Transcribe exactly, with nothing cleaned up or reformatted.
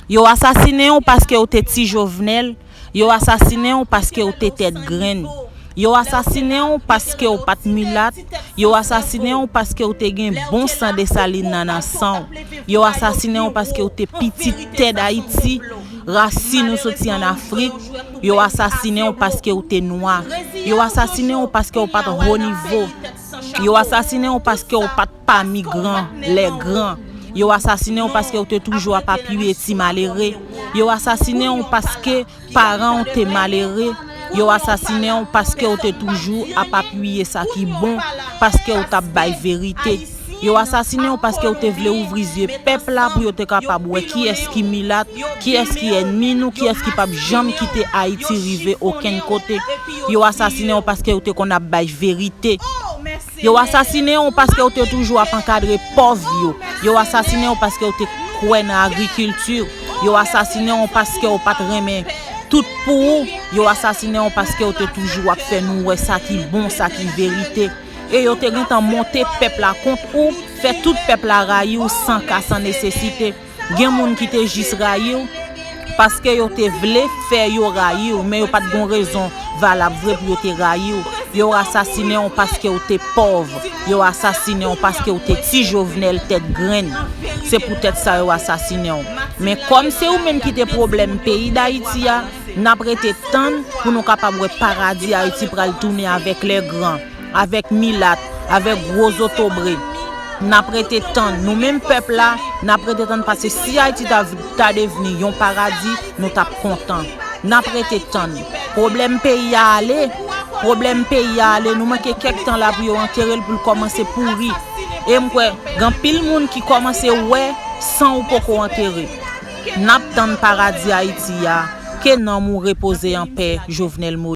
Yo asasinen w paske w te ti Jovenel. Yo asasinen w paske w te tèt grenn. Yo asasinen w paske w pa t milat. Yo asasinen w paske w te gen bon san Desalin nan nan san w. Yo asasinen w paske w te pitit tè Dayiti, rasin ou soti ann Afrik. Yo asasinen w paske w te nwa. Yo asasinen w paske w pa t ho nivo. Yo asasinen w paske w pa t pami gran, lè gran. Yo asasinen w paske w te toujou ap apiye ti malere. Yo asasinen w paske paran w te malere. Yo asasinen w paske w te toujou ap apiye sa ki bon, paske w t ap bay verite. Yo asasinen w paske w te vle ouvri zye pèp la pou yo te kapab wè kiyès ki milat, kiyès ki ènmi nou, kiyès ki p ap janm kite Ayiti rive okenn kote. Yo asasinen w paske w te konn ap bay verite. Yo asasinen w paske w te toujou ap ankadre pòv yo. Yo asasinen w paske w te kwè nan agrikilti. Yo asasinen w paske w pa t renmen tout pou ou. Yo asasinen w paske w te toujou ap fè nou wè sa ki bon, sa ki verite. E yo te gentan monte pèp la kont ou, fè tout pèp la rayi w san ka, san nesesite. Gen moun ki te jis rayi w paske yo te vle fè yo rayi w, men yo pa t gon rezon valab vre pou yo te rayi w. Yo asasinen w paske w te pòv. Yo asasinen w paske w te ti Jovenel tèt grenn. Se poutèt sa yo asasinen w. Men kòm se ou menm ki te pwoblèm peyi Dayiti a, n ap rete tann pou nou kapab wè paradi Ayiti pral tounen avèk lè gran, avèk milat, avèk gwo zotobre. N ap rete tann, nou menm pèp la, n ap rete tann, paske si Ayiti ta, ta devni yon paradi, nou t ap kontan. N ap rete tann. Pwoblèm peyi a ale, pwoblèm peyi a ale, nou manke kèk tan la pou yo antere l, pou l kòmanse pouri. E m kwè, gen anpil moun ki kòmanse wè san ou poko antere. N ap tann paradi Ayiti a, ke nanm ou repoze anpè, Jovenel Moïse.